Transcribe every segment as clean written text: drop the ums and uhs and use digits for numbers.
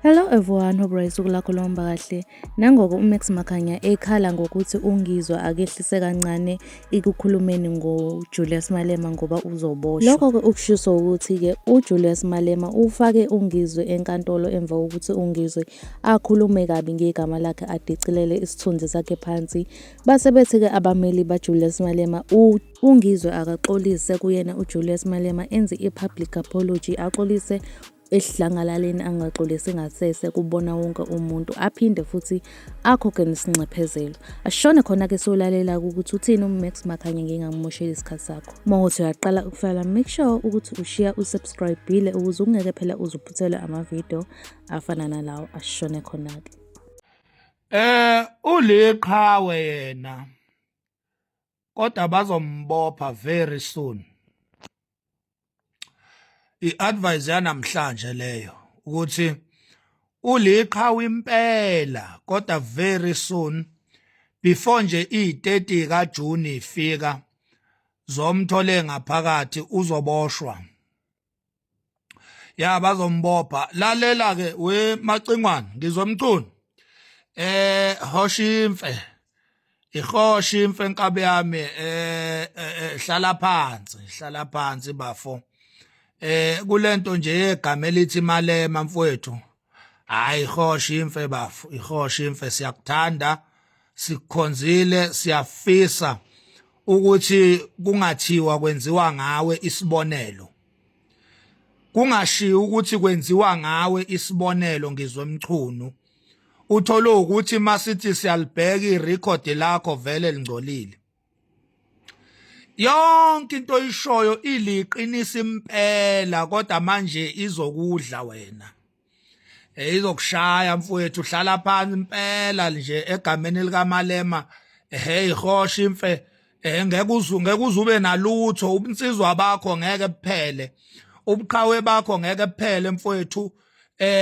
Hello everyone, hope usuku lakho luhamba kahle. Nangoku uMax Makhanya ekhala ngokuthi uNgizwe akehlise kancane ekukhulumeni ngoJulius Malema ngoba uzoboshwa. Lokho-ke ukushiso ukuthi-ke uJulius Malema ufake uNgizwe enkantolo emva kokuthi uNgizwe akhulume kabi ngegama lakhe, adicilele isithunzi sakhe phansi. Base bethi-ke abameli baJulius Malema uNgizwe akaxolise kuyena uJulius Malema, enze i-public apology, axolise esidlangalaleni, angaxolisi ngasese kubona wonke umuntu, aphinde futhi akhokhe nesinxephezelo. Asishone khona-ke siyolalela ukuthi uthini uMax Makhanya, ngingakumosheli isikhathi sakho. Uma uthi uyaqala ukufaka, make sure ukuthi ushiya usubscribe-ile ukuze ungeke phela uzuphuthelwe amavidiyo afana nalawo. Asishone khona-ke. Uliqhawe yena, kodwa bazombopha very soon. I-advice yanamhlanje leyo ukuthi uliqhawe impela, kodwa very soon, before nje i-30 kaJune ifika, zomthole ngaphakathi, uzoboshwa. Ya, bazombopha. Lalela ke we Macingwane, ngizomcuna hoshimfe ihosha imfe enkabe yami. Hlala phansi, hlala phansi bafo. Kulento nje yegama elithi Malema, mfowethu, hayi, ihosha imfe bafo, ihosha imfe. Siyakuthanda, sikukhonzile, siyafisa ukuthi kungathiwa kwenziwa ngawe isibonelo, kungashiwo ukuthi kwenziwa ngawe isibonelo. Ngizwe Mchunu, uthole ukuthi masithi siyalibheka irecord lakho, vele lingcolile. Yonke into oyishoyo iliqinisa impela, kodwa manje izokudla wena, izokushaya mfowethu. Hlala phansi impela nje egameni likaMalema. Hey, hosha imfe. Ngeke uzube nalutho, ubunsizwa bakho ngeke buphele, ubuqhawe bakho ngeke buphele mfowethu.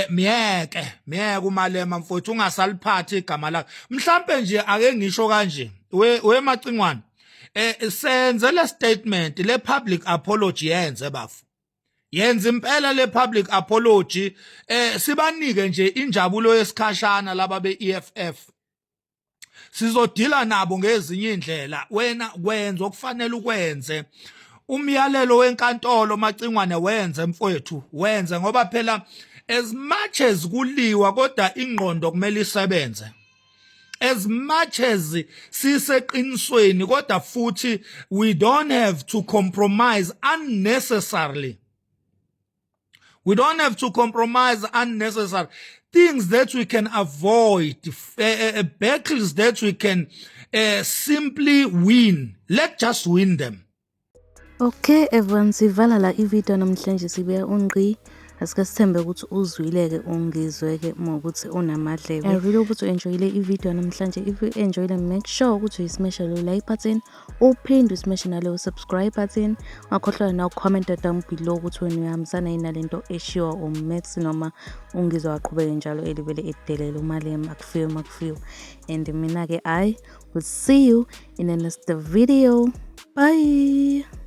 Miyeke, miyeke uMalema mfowethu, ungasaliphathi igama lakhe. Mhlambe nje ake ngisho kanje, we Macingwane, senze le statement, le public apology, yenze bafo, yenza impela le public apology, sibanike nje injabulo yesikhashana laba be-EFF. Sizodila nabo ngezinye indlela. Wena kwenza okufanele ukwenze, umyalelo wenkantolo, Macingwane, wenze mfowethu, wenze, ngoba phela as much as kuliwa, kodwa ingqondo kumele isebenze. As much as siseqinisweni, kodwa futhi we don't have to compromise unnecessarily. We don't have to compromise unnecessary things that we can avoid, battles that we can simply win. Let's just win them. Okay everyone, sivala la ivideo namhlanje, sibeka ungqi. Asike sithembe ukuthi uzwile-ke uNgizwe-ke uma ukuthi unamadlebe. I really hope ukuthi u-enjoyile ivideo namhlanje. If you enjoyile, make sure ukuthi uyismashe lo like button, uphinde usmashe naleyo subscribe button. Ungakhohlwa na ucomment down below ukuthi wena uyahambisana yini nalento eshiwa uMax noma uNgizwe aqhubeke njalo elibele edelela uMalema. Akufiwe makufiwe. And mina-ke, I will see you in the next video. Bye.